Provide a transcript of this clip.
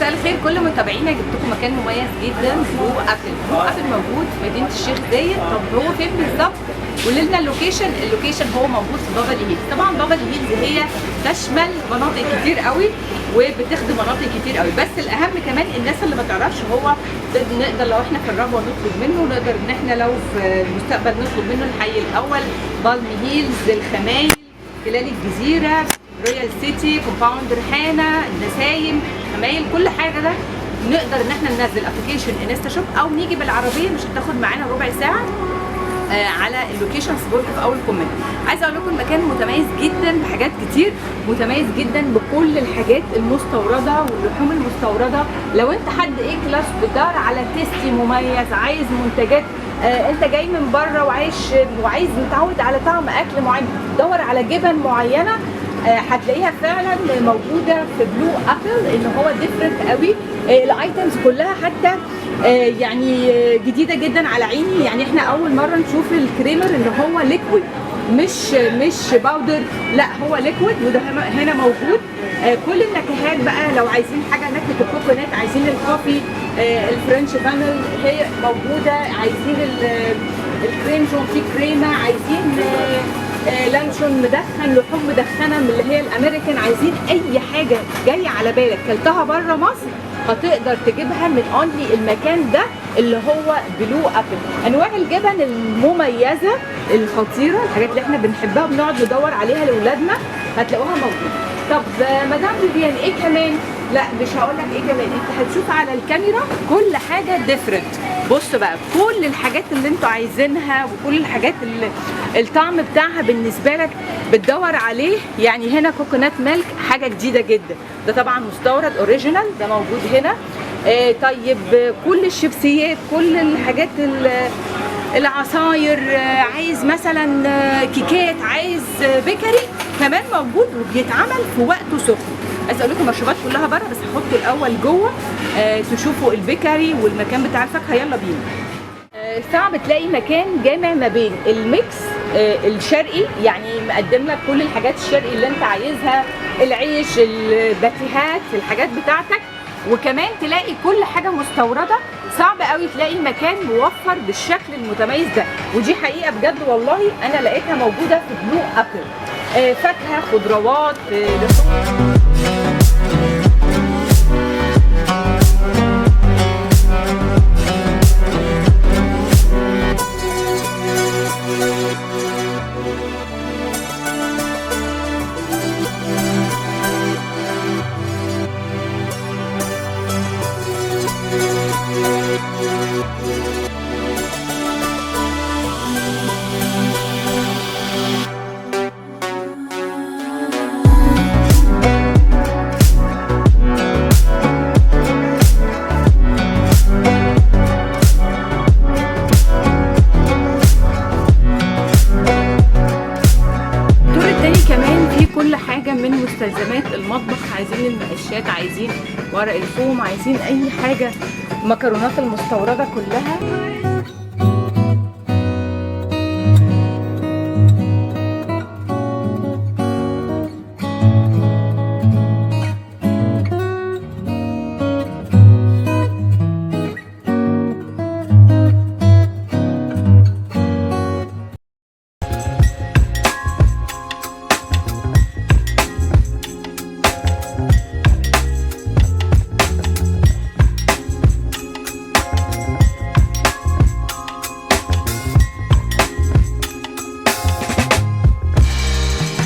مساء الخير كل متابعينا، جبت لكم مكان مميز جدا، Blue Apple. Blue Apple موجود في مدينة الشيخ زايد. طب هو فين بالظبط؟ قولي لنا ال location. ال location هو موجود في بافالي هيلز. طبعا بافالي هيلز هي تشمل مناطق كتير قوي وبتخدم مناطق كتير قوي، بس الاهم كمان الناس اللي ما تعرفش، هو نقدر لو احنا في الربوه نطلب منه، نقدر ان احنا لو في المستقبل نطلب منه الحي الاول، بالم هيلز، الخمايل، تلال الجزيره، رويال سيتي، كومباوند ريحانة، النسايم، خمايل، كل حاجة. ده نقدر ان احنا ننزل application انستا شوب او نيجي بالعربيه، مش هتاخد معانا ربع ساعة على ال location سيبولكم في اول comment. عايزه اقول لكم المكان متميز جدا بحاجات كتير، متميز جدا بكل الحاجات المستورده واللحوم المستورده. لو انت حد A class بتدور على tasty مميز، عايز منتجات، انت جاي من بره وعايش وعايز متعود على طعم اكل معين، دور على جبن معينه، هتلاقيها فعلا موجودة في Blue Apple، ان هو different قوي. ال items كلها حتى يعني جديدة جدا على عيني. يعني احنا اول مرة نشوف ال creamer اللي هو liquid، مش powder، لا هو liquid، وده هنا موجود. كل النكهات بقى، لو عايزين حاجة نكهة ال coconut، عايزين ال coffee، ال French vanilla هي موجوده، عايزين الكريم جونتي كريمه، عايزين لانشون مدخن، لحوم مدخنه من اللي هي الامريكان، عايزين اي حاجة جاية على بالك كلتها بره مصر هتقدر تجيبها من only المكان ده اللي هو Blue Apple. انواع الجبن المميزة الخطيره، الحاجات اللي احنا بنحبها وبنقعد ندور عليها لاولادنا هتلاقوها موجودة. طب مدام فيفيان ايه كمان؟ لا مش هقول لك ايه كمان، انت هتشوف على الكاميرا كل حاجة different. بص بقى كل الحاجات اللي انتوا عايزينها وكل الحاجات اللي الطعم بتاعها بالنسبة لك بتدور عليه. يعني هنا coconut milk حاجة جديدة جدا، ده طبعا مستورد original، ده موجود هنا. طيب كل الشيبسيات، كل الحاجات، العصاير، عايز مثلا كيكات، عايز bakery كمان موجود وبيتعمل في وقته سخن. عايز اقول لكم المشروبات كلها بره، بس هحطه الاول جوه تشوفوا ال bakery والمكان بتاع الفاكهة. يلا بينا. صعب تلاقي مكان جامع ما بين ال mix الشرقي، يعني مقدم لك كل الحاجات الشرقي اللي انت عايزها، العيش، الباتيهات، الحاجات بتاعتك، وكمان تلاقي كل حاجة مستورده. صعب قوي تلاقي مكان موفر بالشكل المتميز ده، ودي حقيقة بجد والله انا لقيتها موجودة في Blue Apple. فاكهه، خضروات، لحوم. الدور التاني كمان فيه كل حاجة من مستلزمات المطبخ، عايزين المقشات، عايزين ورق الفوم، عايزين أي حاجة، المكرونات المستوردة كلها.